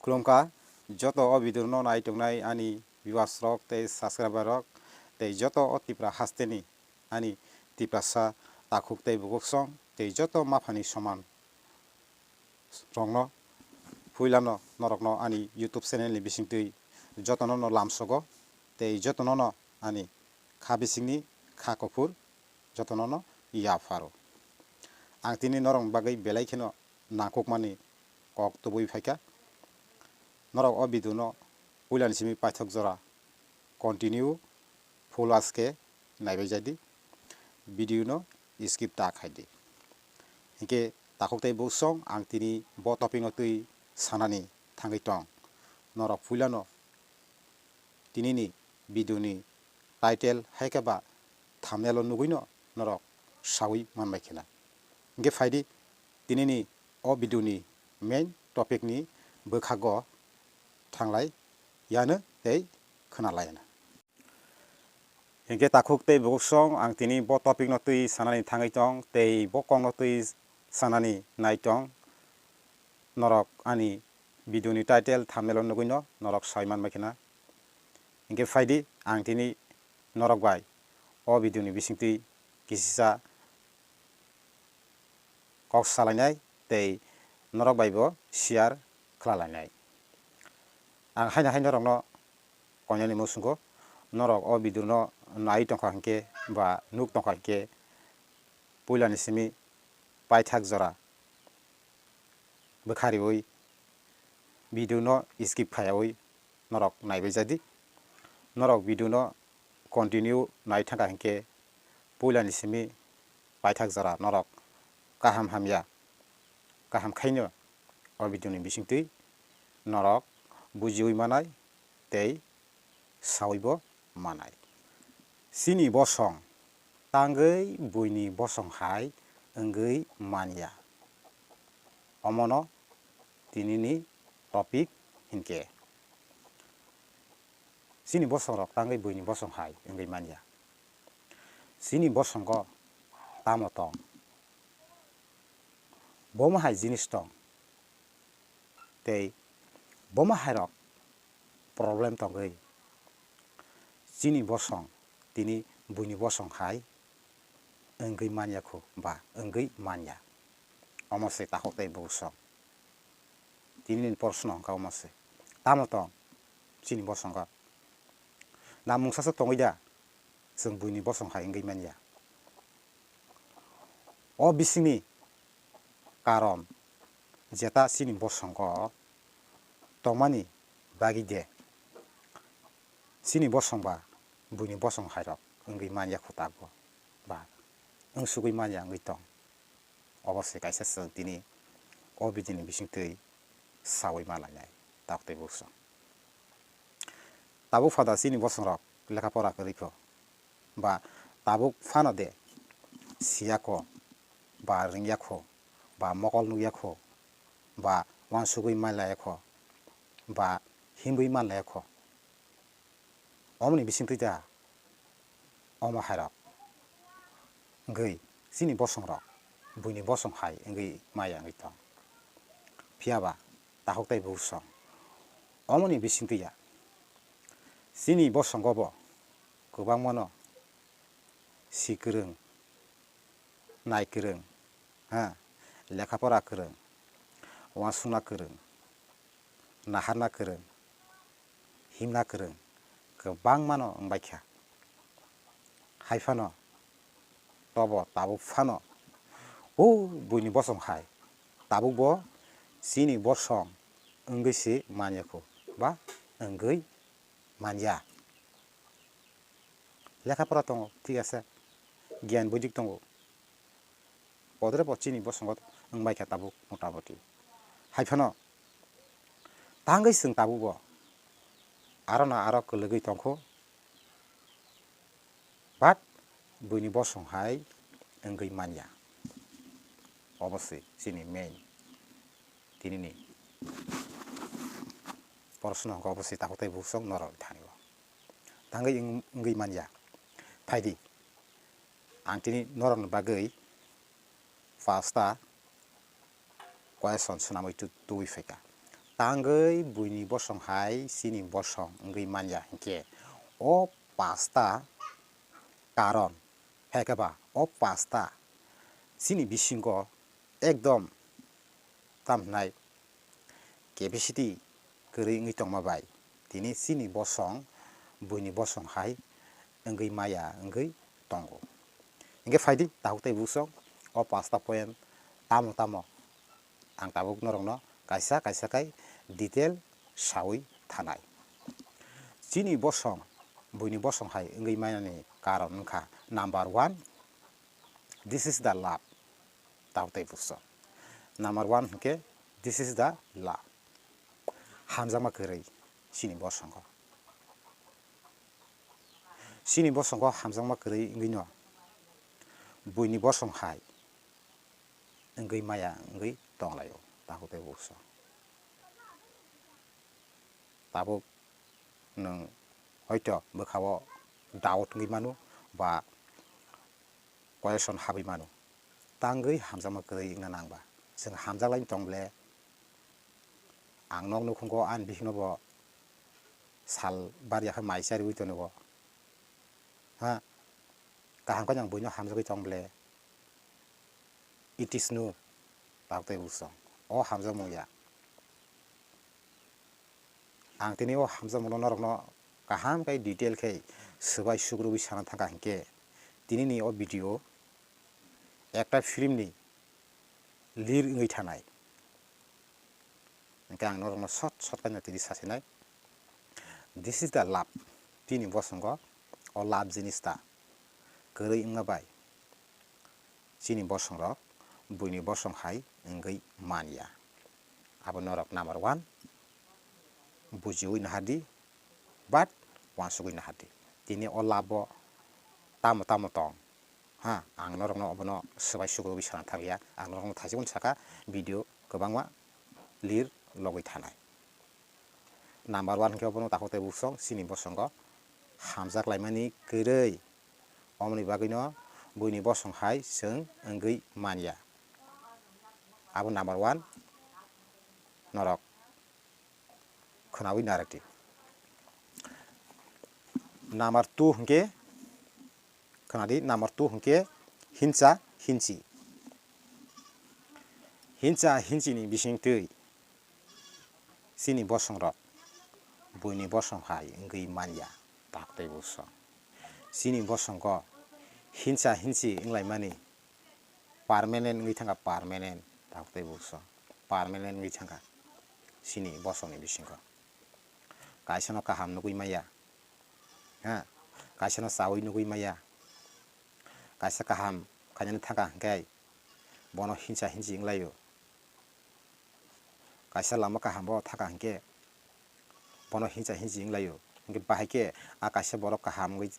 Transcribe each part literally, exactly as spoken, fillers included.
Khulumkha joto o video no nai tongnai ani viewers rok tei subscriber rok tei joto o Tripura hasteni ani Tiprasa takhuk tei bukuksong tei joto maphani soman rokno puilano norokno ani YouTube channel ni bisingtwi jotono no lamsogo tei jotono no ani kha bisingni kha kuphur jotono no yapharo. Ang tini norokni bagwi belai kheno nangkukmani kok tubui phaikha. Norok o video no puilani simi paithak jora continue full aske naibai jadi, video no skip ta khaidi. Hinkhe takhuk tei buksong ang tini bo topic no twi sanani thangwi tong. Norok puilano tinini video ni title hai khe ba thumbnail o nugwino norok sawi manbai khena. Hinkhe phaidi tinini o video ni main topic ni bwkhago thanglai yano tei khwnalai yano. Hinkhe takhuk tei bukuksong ang tini bo topic no twi sanani thangwi tong tei bo kok no twi sanani nai tong. Norok ani video ni title thumbnail o nugwino norok sai manbai khena. Hinkhe phaidi ang tini norok bai o video ni bisingtwi kisisa kok salainai tei norok bai bo share khlalainai. Ang haino hai norokno koinani musungo norok o video no nai tongkha hinkhe ba nuk tongkha hinkhe puilani simi paithak jora bwkhariwi video no skip khayawi norok naibai jadi. Norok video no continue nai thangkha hinkhe puilani simi paithak jora norok kaham hamya kaham khaino o video ni bisingtwi norok bujiwi manai tei sawibo manai. Chini bosong tangwi buini bosong hai wngwi manya. Omono tinini topic hinkhe chini bosongrok tangwi buini bosong hai wngwi manya. Chini bosongo tamo tong? Bomo hai jinis tong tei bomo hairok problem tongwi chini bosong tini buini bosong hai wngwi manya kho ba wngwi manya. Omo se takhuk tei buksong. Tini ni proshno hwnkha omo se. Tamo tong chini bosongo? Na mungsa se tongwi da chwng buini bosong hai wngwi manya? O bisingni karon jeta chini bosongo tongmani bagwi de chini bosong ba buini bosong hairok wngwi manya kho tabuk ba wngsugwi manya wngwi tong. Obo se kaisa chwng tini o video ni bisingtwi sawi ma lainai takhuk tei buksong. Tabuk phada chini bosongrok lekha pora kwrwi kho ba tabuk phano de siya kho ba ringya kho ba mokol nukya kho ba uansugwi ma laya kho ba himwi ma laya kho. Omoni bisingtwi da omo hairok wngwi chini bosongrok buini bosong hai wngwi maya wngwi tong. Phiya ba takhuk tei buksong omoni bisingtwi ya chini bosongo bo kwbangmano si kwrwng, nai kwrwng, ha, lekha pora kwrwng, uansukna kwrwng, naharna kwrwng, himna kwrwng kwbangmano wngbaikha. Hai phano tobo tabuk phano o buini bosong hai tabukbo chini bosong wngwi se manya kho ba wngwi manya. Lekha pora tongo, thik ase, giyan budik tongo, podre pod chini bosongo wngbaikha tabuk motamoti. Hai phano tangwi chwng tabukbo aro na aro kwlwgwi tongkho, but buini bosong hai wngwi manya. Obo se chini main tinini proshno hwnkha, obo se takhuk tei buksong norok thani o tangwi wng-, wngwi manya. Phaidi ang tini norokni bagwi pasta question swnamwi tu-, tubui phaikha. Tangwi buini bosong hai chini bosong wngwi manya hinkhe o pasta karon, hai khe ba o pasta chini bisingo ekdom tam hwnai capacity kwrwi wngwi tongma bai tini chini bosong buini bosong hai wngwi maya wngwi tongo. Hinkhe phaidi takhuk tei buksong o pasta point tamo tamo ang tabuk norokno kaisa kaisa khai detail sawi thanai. Chini bosong buini bosong hai wngwi manani karon wngkha number one, this is the love. Takhuk tei buksong number one hinkhe this is the love. Hamjakma kwrwi chini bosongo. Chini bosongo hamjakma kwrwi wngwino buini bosong hai wngwi maya wngwi tonglaio takhuk tei buksong. Tabuk nwng hoito bwkhao doubt wngwi mano ba question habwi mano, tangwi hamjakma kwrwi wngna nang ba? Chwng hamjaklai tong ble? Ang nok nukhungo ani bihikno bo sal bar ya khe mai chariwi tonogo. Ha? Kaham khe ang buino hamjagwi tong ble? It is no. Takhuk tei buksong. O hamjakmung ya. Ang tini o hamjakmungno norokno kaham khe detail khe swbai sukrubwi sana thangkha hinkhe tinini o video ekta film ni lir wngwi thanai. Hinkhe ang norokno short short khe tini sasinai. This is the love. Bini bosongo o love jinis ta kwrwi wngma bai chini bosongrok buini bosong hai wngwi man ya. Abo norok number one bujiwi nahardi, but uansugwi nahardi. Tini o love o tamo tamo tong, ha, ang norokno obono swbai sukrubwi sana thangya. Ang norokno thaichukno saka video kwbangma lir logwi thanai. Number one hinkhe obono takhuk tei buksong chini bosongo hamjak laimani kwrwi. Omoni bagwino buini bosong hai chwng wngwi man ya. Abo number one norok khwnawi narwkdi. Number two hinkhe, khwnadi, number two hinkhe hinsa hinsi. Hinsa hinsini bisingtwi chini bosongrok buini bosong hai wngwi man ya, takhuk tei buksong. Chini bosongo hinsa hinsi wnglaimani permanent wngwi thangkha, permanent, takhuk tei buksong. Permanent wngwi thangkha chini bosongni bisingo. Kaisano kaham nugwi maya, ha, kaisano chawi nugwi maya, kaisa kaham khainani thangkha hinkhe bono hinsa hinsi wnglaio. Kaisa lama kaham bo thangkha hinkhe bono hinsa hinsi wnglaio. Hinkhe bahai khe a kaisa borok kaham wngwi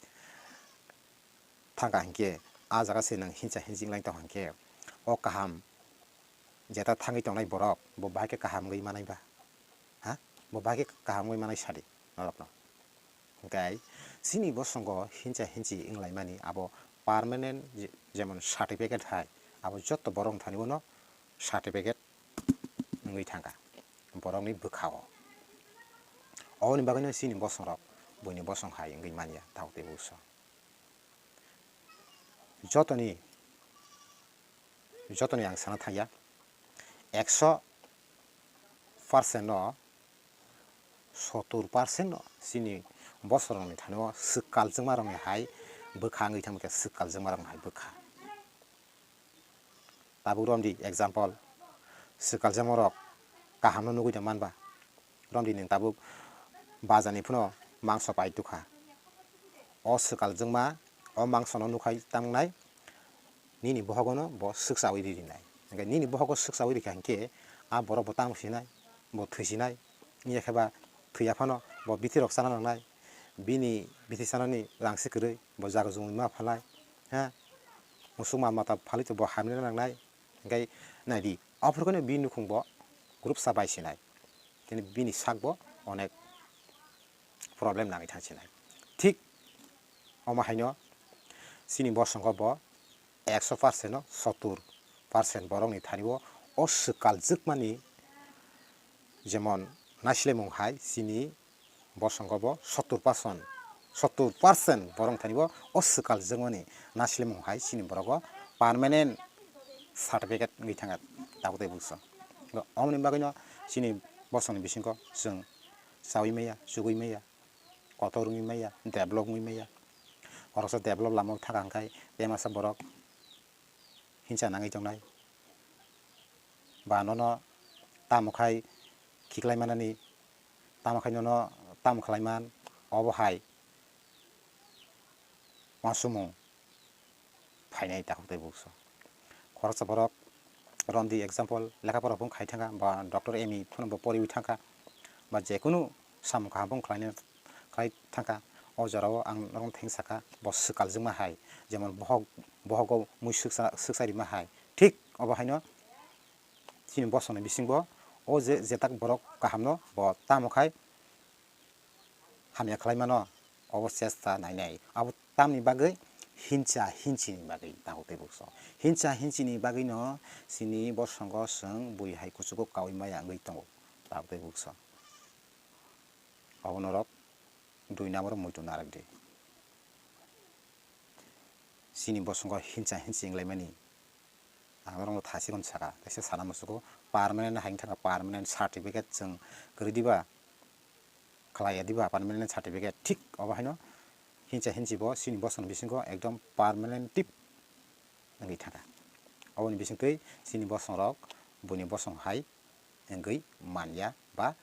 thangkha hinkhe a jaga se nwng hinsa hinsi wnglai tongkha hinkhe o kaham jeta thangwi tongnai borok bo bahai khe kaham wngwi manai ba? Ha? Bo bahai khe kaham wngwi manai sadi norokno. Hinkhe chini bosongo hinsa hinsi wnglaimani abo permanent je-, jemon certificate hai, abo jotto borok thani bono certificate wngwi thangkha borokni bwkhao. Oboni bagwino chini bosongrok buini bosong hai wngwi manya, takhuk tei buksong. Jotoni, jotoni ang sana thangya, ekso percent no sottur percent no chini bosorokni thani o swk kaljwkmarokni hai bwkha wngwi thangkha, swk kaljwkmarokni hai bwkha. Tabuk romdi example, swk kaljwkmarok kahamno nugwi tong manba? Romdi nwng tabuk bazarni phano mangso pai tukha. O swk kaljwkma o mangsono nukhai tamnai, nini bohogono bo swk chawi ri rinai. Hinkhe nini bohogo swk chawi rikha hinkhe a borok bo tamo sinai, bo thwisinai. Wngya khe ba thwiya phano bo bithi rok chana nangnai, bini bithi chanani rang se kwrwi, bo jaga jumui ma phalai, ha, musuk mal mata phalwi to bo hamya nangnai. Hinkhe naidi, aphuru khe bini nukhung bo group sa bai sinai, tini bini sak bo onek problem nangwi thang sinai. Thik omo haino chini bosongo bo ekso percent no sottur percent borokni thani o, o swk kaljwkmani Jemon naislemung hai chini bosongo bo sottur percent, sottur percent borok thani bo o swkal jwngmani naislemung hai chini borogo permanent certificate wngwi thangkha tabuk tei bukso. Omoni bagwino chini bosongni bisingo chwng chawi maya, chugwi maya, kotor wngwi maya, develop wngwi maya. Khoroksa develop lamao thangkha hwnkhe tei masa borok hinsa nangwi tongnai. Ba nono tamo khai khiklai manani, tamo khai nono tamo khlai man, obo hai uansukmung phainai takhuk tei bukso. Khoroksa borok romdi example lekha pora phung khai thangkha ba doctor M E phano bo poriwi thangkha ba jekunu samung kaham phung khlaina khlai thangkha. O jorao ang norok theng sakha bo swkal jwngma hai, jemon bohok bohogo mui swksa swksa rima hai, thik obo haino chini bosongni bisingbo o je jetak borok kahamno bo tamo khai hamya khlai mano, obo chesta nainai. Abo tamni bagwi hinsa hinchini bagwi takhuk tei bukso. Hinsa hinchini bagwino chini bosongo chwng bui hai kuchugo kaui maya wngwi tongo takhuk tei bukso. Obo norok dui number o muitu narwk di. Chini bosongo hinsa hinsi wnglaimani ang norokno thasi hwn saka, kaisa sana musugo permanent hai wngkha permanent certificate chwng kwrwi diba, khlaiya diba permanent certificate, thik obo haino hinsa hinsi bo chini bosong bisingo ekdom permanent tip wngwi thangkha. Oboni bisingtwi chini bosongrok buini bosong hai wngwi manya ba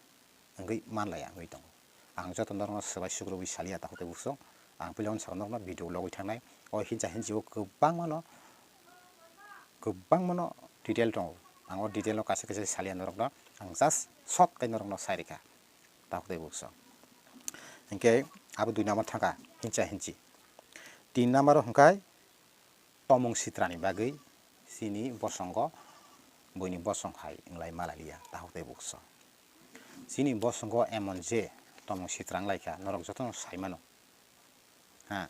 wngwi manlaiya wngwi tongo. Ang joto norokno swbai sukrubwi saliya takhuk tei bukso. Ang puila unsaka norokno video logwi thangnai. O hinsa hinsio kwbangmano, kwbangmano detail tongo. Ang o detail no kaisa kaisa saliya norokno. Ang just short khe norokno sai rikha takhuk tei bukso. Hinkhe abo dui number thangkha hinsa hinsi. Tin number o hwnkhe tomung sitrani bagwi chini bosongo buini bosong hai wnglaima lailiya takhuk tei bukso. Chini bosongo emon je tomung sitra wnglaikha norok jotono saimano. Ha,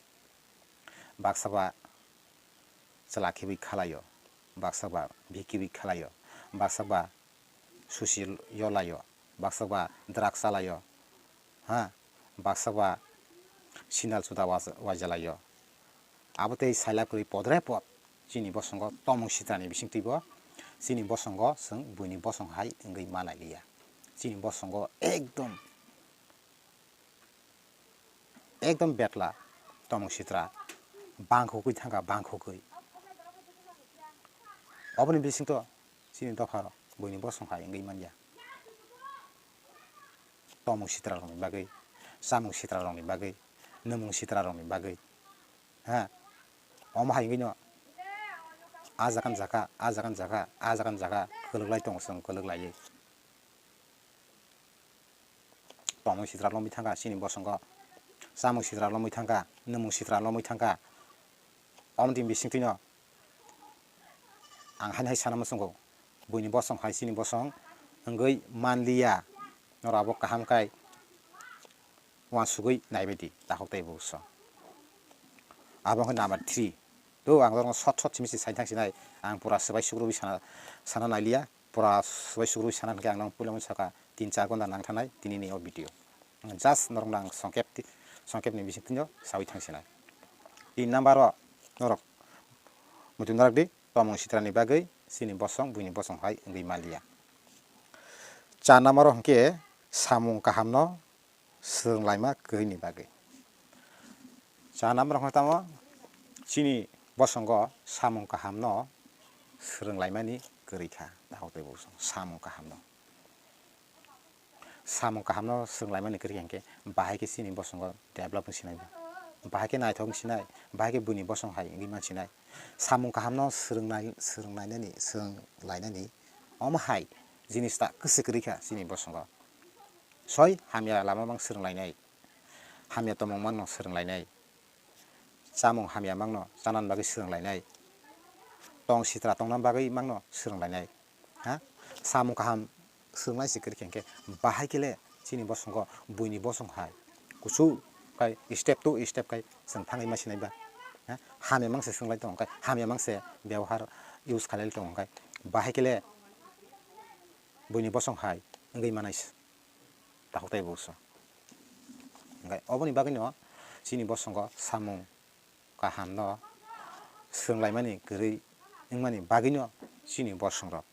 baksa ba chwla khibi khalaio, baksa ba bikhibi khalaio, baksa ba susi yolaio, baksa ba drugs chalaio, ha, baksa ba sindal suda waj-, wajalaio. Abo tei sailak kwrwi podre pod chini bosongo tomung sitrani bisingtwibo chini bosongo chwng buini bosong hai wngwi ma lailiya. Chini bosongo ekdom ekdom betla tomung sitra bangkhukwi thangkha, bangkhukwi. Oboni bisingtwi chini dopharo buini bosong hai wngwi manya. Tomung sitra rokni bagwi, chamung sitra rokni bagwi, nwmung sitra rokni bagwi, ha, omo hai wngwino a jaga ni jaga, a jaga ni jaga, a jaga ni jaga kwlwk lai tongo chwng, kwlwk laiwi. Tomung sitra lomwi thangkha chini bosongo, chamung sitra lomwi thangkha, nwmung sitra lomwi thangkha. Omoni bisingtwino ang haino hai sana muchungo, buini bosong hai chini bosong wngwi manliya. Norok abo kaham khai uansugwi naibaidi takhuk tei bukso. Abo wngkha number three. To ang norokno short short simi se sai thang sinai, ang pura swbai sukrubwi sana, sana nailiya. Pura swbai sukrubwi sana hwnkhe ang nang puila unsaka tin char ghonta nang thanai tini ni o video. Just norokno ang songkep ti-, songkep ni bisingtwino sawi thang sinai. Tin number o norok muitu narak di, tomung sitra ni bagwi chini bosong buini bosong hai wngwi manliya. Char number o hwnkhe samung kaham no swrwng laima kwrwini bagwi. Char number hwnkhe tamo chini bosongo samung kaham no swrwng laimani kwrwi kha, takhuk tei bukso samung kaham no. Samung kaham no swrwng laimani kwrwi kha hwnkhe bahai khe chini bosongo develop wng sinai ba, bahai khe naithok wng sinai, bahai khe buini bosong hai wngwi man sinai. Samung kaham no swrwng nai, swrwng nainani, swrwng lainani omo hai jinis ta kwswk kwrwi kha chini bosongo. Soi hamya lama mang swrwng lainai, hamya tongmung mano swrwng lainai, chamung hamya mangno chanani bagwi swrwng lainai, tong sitra tongna bagwi mangno swrwng lainai, ha, samung kaham swrwng lai se kwrwi khe hwnkhe bahai khe le chini bosongo buini bosong hai kuchuk khai step to step khai chwng thangwi ma sinai ba, ha, hamya mang se swrwng lai tongo khai hamya mang se byabohar use khalai tongo khai bahai khe le buini bosong hai wngwi manai se, takhuk tei buso. Hwnkhe oboni bagwino chini bosongo samung kahamno swrwnglaimani kwrwi wngmani bagwino chini bosongrok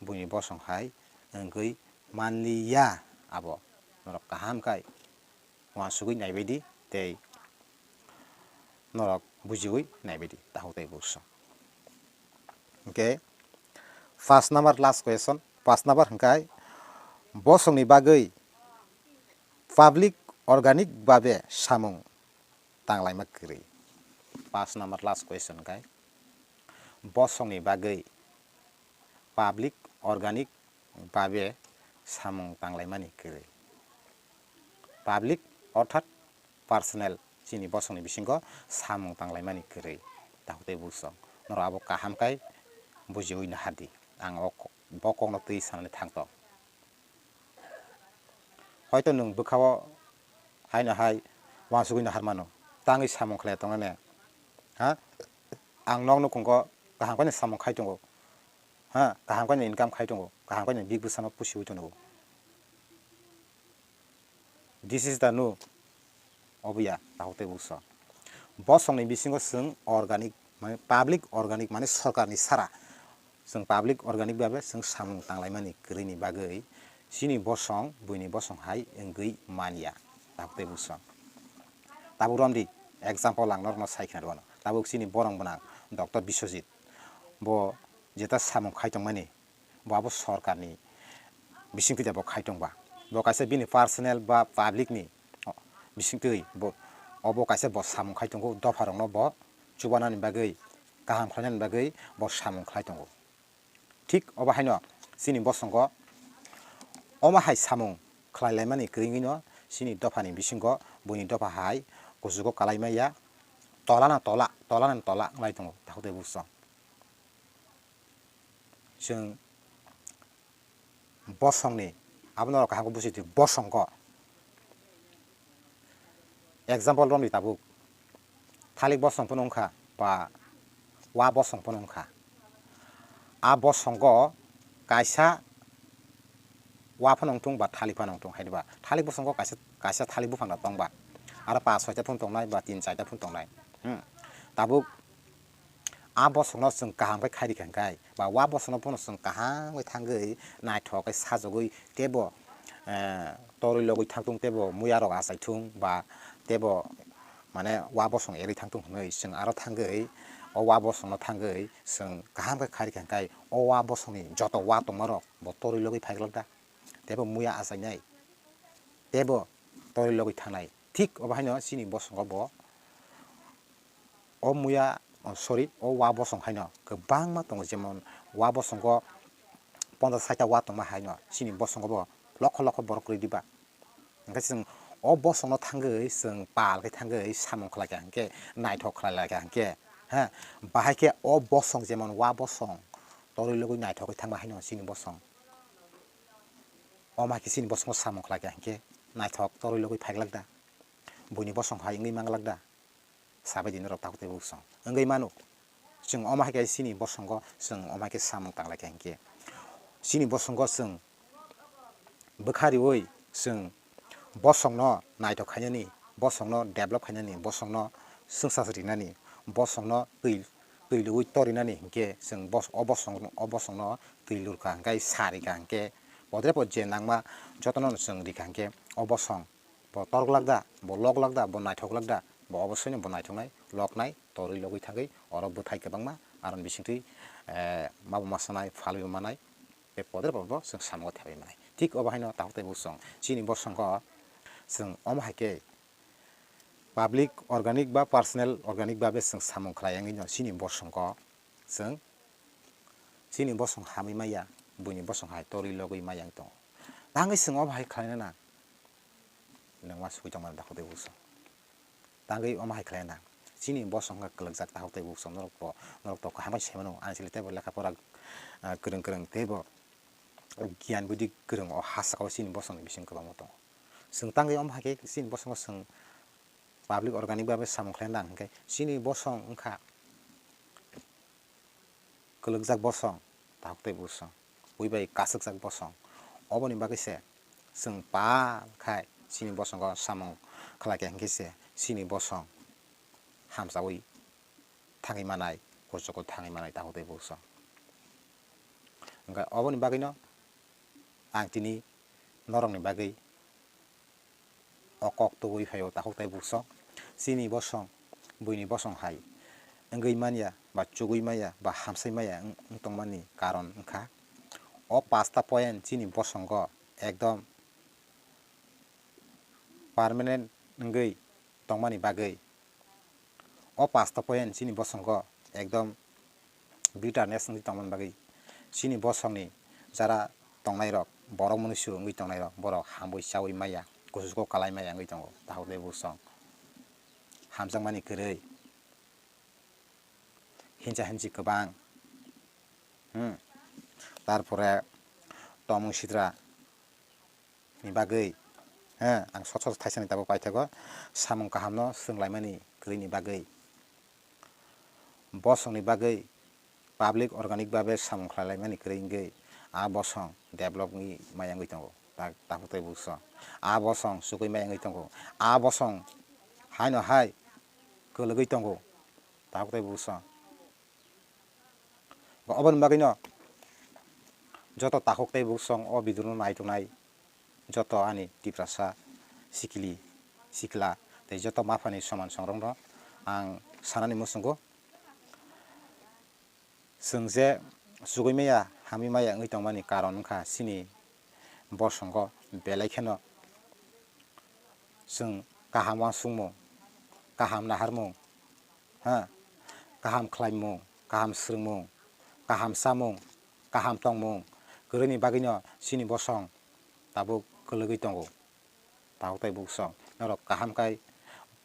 buini bosong hai wngwi manliya. Abo norok kaham khai uansugwi naibaidi tei norok bujiwi naibaidi, takhuk tei buso. Hwnkhe paanch number last question, paanch number hwnkhe bosongni bagwi public organic babe samung tanglaima kwrwi. Paanch number last question hwnkhe bosongni bagwi public organic babe samung tanglaimani kwrwi. Public orthat personal chini bosongni bisingo samung tanglaimani kwrwi. Takhuk tei buso, norok abo kaham khai bujiwi nahardi. Ang o ko-, bo kokno twi sanani thangto. Hoito nwng bwkhao haino hai uansugwi nahar mano, tangwi samung khlai tongnani, ha? Ang nok nukhungo kaham khe samung khai tongo, ha? Kaham khe income khai tongo, kaham khe big bwsano pusiwi tongo. This is the no. Obo ya, takhuk tei buso. Bosongni bisingo chwng organic, mane public organic, mane sorkarni sara. Chwng public organic babe chwng samung tanglaimani kwrwini bagwi chini bosong, buini bosong hai wngwi manya. Takhuk tei buso. Tabuk romdi, example ang norokno sai khna rwno. Tabuk chini borong bwnang Doctor Biswajit. Bo jeta samung khai tongmani, bo abo sorkarni bisingtwi da bo khai tongba. Bo kaisa bini personal ba public ni bisingtwi bo, obo kaisa bo samung khai tongo, dopha rokno bo chubanani bagwi, kaham khlainani bagwi bo samung khlai tongo. Thik obo haino chini bosongo omo hai samung khlai laimani kwrwngwino chini dophani bisingo buini dopha hai kuchugo kalai maya, tola na tola, tola na tola wng lai tongo, takhuk tei buso. Chwng bosongni, abono kaham khe busi di, bosongo example romdi tabuk, thalik bosong phano wngkha ba wa bosong phano wngkha. A bosongo kaisa wa phano wngthung ba thalik phano wngthung, haini ba thalik bosongo kaisa, kaisa thalik buphang da tongba, aro pas soita phano tongnai ba tin chaita phano tongnai. Hmm. Tabuk a bosongno chwng kaham khe khai rikha hwnkhe, ba wa bosongno phano chwng kaham khe thangwi naithok khe sajagwi teibo, eh, torwi logwi thangthung, teibo muya rok achaithung, ba teibo mane wa bosong erwi thangthung hwnwi chwng aro thangwi o wa bosongno thangwi chwng kaham khe khai rikha hwnkhe, o wa bosongni joto wa tongmarok bo torwi logwi phaiglak da, teibo muya achainai, teibo torwi logwi thangnai. Thik obo haino chini bosongo bo o muya, oh, sorry, o wa bosong haino kwbangma tongo, jemon wa bosongo ponchas saita wa tongma haino chini bosongo bo lokho lokho borok kwrwi diba. Hwnkhe chwng o bosongno thangwi chwng pal khe thangwi samung khlai kha hwnkhe, naithok khlai lai kha hwnkhe, ha, bahai khe o bosong jemon wa bosong torwi logwi naithok khe thangma haino chini bosong. Omo hai khe chini bosongo samung khlai kha hwnkhe naithok torwi logwi phaiglak da, buini bosong hai wngwi manglak da. Sabai di norok takhuk tei buksong wngwi mano. Chwng omo hai khe chini bosongo chwng omo hai khe samung tanglai kha hinkhe, chini bosongo chwng bwkha riui chwng bosongno naithok khainani, bosongno develop khainani, bosongno swngchar rinani, bosongno twi, twi lugui torinani hinkhe chwng bos-, o bosong, o bosongno twi lurkha hinkhe sa rikha hinkhe bodre bo je nangma jotono chwng rikha hinkhe o bosong bo torglak da, bo loglak da, bo naithoklak da, bo obosoino bo naithoknai, loknai, torwi logwi thangwi oro bwthai kwbangma, aroni bisingtwi, eh, mabo ma sanai, phalwi manai, tei podre podro chwng samungo thaiwi manai. Thik obo haino takhuk tei buksong chini bosongo chwng omo hai khe public organic ba personal organic babe chwng samung khlai wngwi no chini bosongo chwng chini bosong hamwi maya, buini bosong hai torwi logwi maya wng tongo. Tangwi chwng omo hai khlaina nang? Nwng ma sugui tongmani takhuk tei buksong. Tangwi omo hai khlaina nang? Chini bosong wngkha kwlwkjak takhuk tei buksong, norok bo, norok to kaham khe sai mano, ani chwli teibo lekha pora, ah, kwrwng kwrwng teibo giyan budi kwrwng o ha saka o chini bosongni bising kwbangma tongo. Chwng tangwi omo hai khe chini bosongo chwng public organic babe samung khlaina nang hinkhe chini bosong wngkha kwlwkjak bosong, takhuk tei buksong, ui bai kasukjak bosong. Oboni bagwi se Chwng pal khai chini bosongo samung khlai kha hinkhe se chini bosong hamjaui thangwi manai, kuchugo thangwi manai takhuk tei buksong. Hwnkhe oboni bagwino ang tini norokni bagwi o kok tubui phaio takhuk tei buksong. Chini bosong, buini bosong hai wngwi manya ba chugui maya ba hamsai maya wng, wng tongmani karon wngkha o pasta point chini bosongo ekdom permanent wngwi tongmani bagwi o pasta point chini bosongo ekdom bitterness wngwi tongmani bagwi chini bosongni jara tongnairok borok mwnwi su wngwi tongnairok borok hamwi chaui maya, kuchugo kalai maya wngwi tongo takhuk tei buksong. Hamjakmani kwrwi hinsa hinsi kwbang, hmm, tarpore tomung sitra ni bagwi, he, ang sot sot thaisani tabuk paithago samung kahamno swrwnglaimani kwrwini bagwi, bosongni bagwi public organic babe samung khlailaimani kwrwi wngwi a bosong develop wngwi maya wngwi tongo. Ta-, takhuk tei buksong a bosong chugui maya wngwi tongo, a bosong haino hai kwlwgwi tongo takhuk tei buksong. Oboni bagwino joto takhuk tei buksong o video no naitongnai joto ani Tiprasa sikili sikla tei joto maphani soman songrokno ang sanani muchungo, chwng je chugui maya hamwi maya wngwi tongmani karon wngkha chini bosongo belai kheno chwng kaham uansukmung, kaham naharmung, ha, kaham khlaimung, kaham swrwngmung, kaham chamung, kaham tongmung kwrwini bagwino chini bosong tabuk kwlwgwi tongo. Takhuk tei buksong norok kaham khai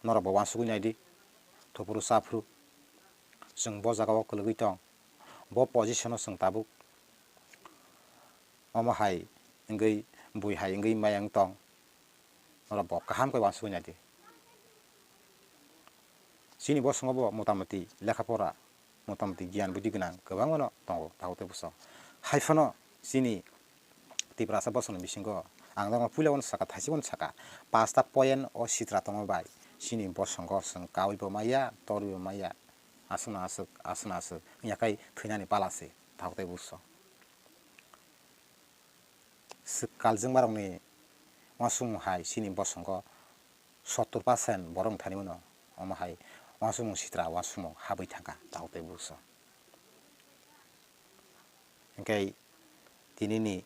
norokbo uansukgwi naidi, thuphuru chaphuru chwng bo jagao kwlwgwi tong, bo position o chwng tabuk omo hai wngwi bui hai wngwi maya wng tong. Norok bo kaham khe uansukgwi naidi. Chini bosongo bo motamoti lekha pora, motamoti giyan budi gwnang kwbangma no tongo takhuk tei buksong. Hai phano chini Tiprasa bosongni bisingo ang norokno puila uansukha, thaisik uansukha, pasta point o sitra tongma bai chini bosongo chwng kaui bo maya, torwi bo maya, aswkno aswk, aswkno aswk wngya khai thwinani pala se takhuk tei buksong. Swk kaljwngmarokni uansukmung hai chini bosongo sottor percent borok wng thani mano, omo hai uansukmung sitra uansukmung habwi thangkha takhuk tei buksong. Hinkhe tinini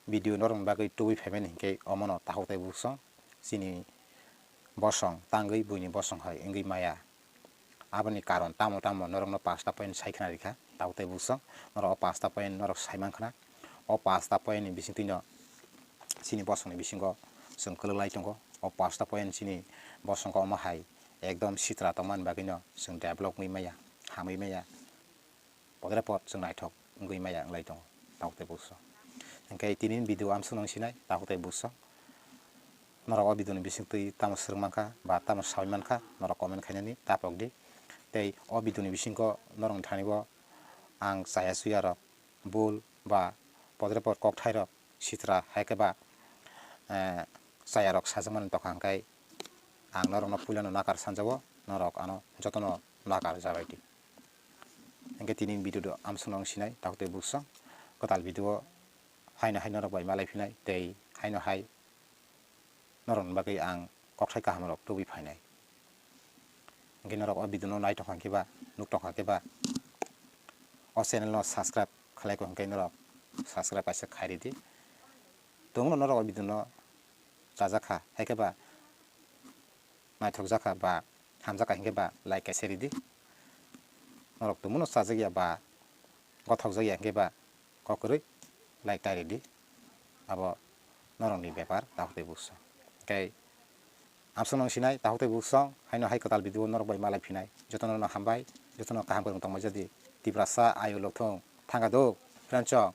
video norokni bagwi tubui phaimani hinkhe omono takhuk tei buksong chini bosong tangwi buini bosong hai wngwi maya. Aboni karon tamo tamo norokno pasta point sai khna rikha takhuk tei buksong, norok o pasta point norok sai mankhna. O pasta point ni bisingtwino chini bosongni bisingo chwng kwlwlai tongo. O pasta point chini bosongo omo hai ekdom sitra tongmani bagwino chwng develop wngwi maya, hamwi maya. Podre pod chwng naithok wngwi maya wngwi tongo takhuk tei buksong. Hinkhe tini video amswk nang sinai takhuk tei buksong. Norok o video ni bisingtwi tamo swrwng mankha ba tamo saui mankha norok comment khainani tapok di. Tei o video ni bisingo norokni thani bo ang chaya chuya rok bul ba podre pod kokthairok sitra hai khe ba, eh, chayarok sajakmani tongkha hwnkhe ang norokno puilano nakar sanjago, norok ano jotono nakar jabai di. Hinkhe tini video do amswkno wng sinai takhuk tei buksong kwtal video haino hai norok bai malai phinai tei haino hai norokni bagwi ang kokthai kahamrok tubui phainai. Hinkhe norok o video no nai tongkha khe ba nuk tongkha khe ba o channel no subscribe khlai kho hinkhe norok subscribe kaisa khai ridi. Tongno norok o video no chajakha hai khe ba naithokjakha ba hamjakha hinkhe ba like kaisa ridi. Norok tongmano chajakya ba gothokjakya hinkhe ba kok kwrwi like ta ridi. Abo norokni bepar takhuk tei buksong. Tei amswk nang sinai takhuk tei buksong haino hai kwtal video norok bai malai phinai. Jotono no hambai, jotono kaham kwrwng tongmai jadi. Tiprasa ayo lokthong thangka do, friendsong.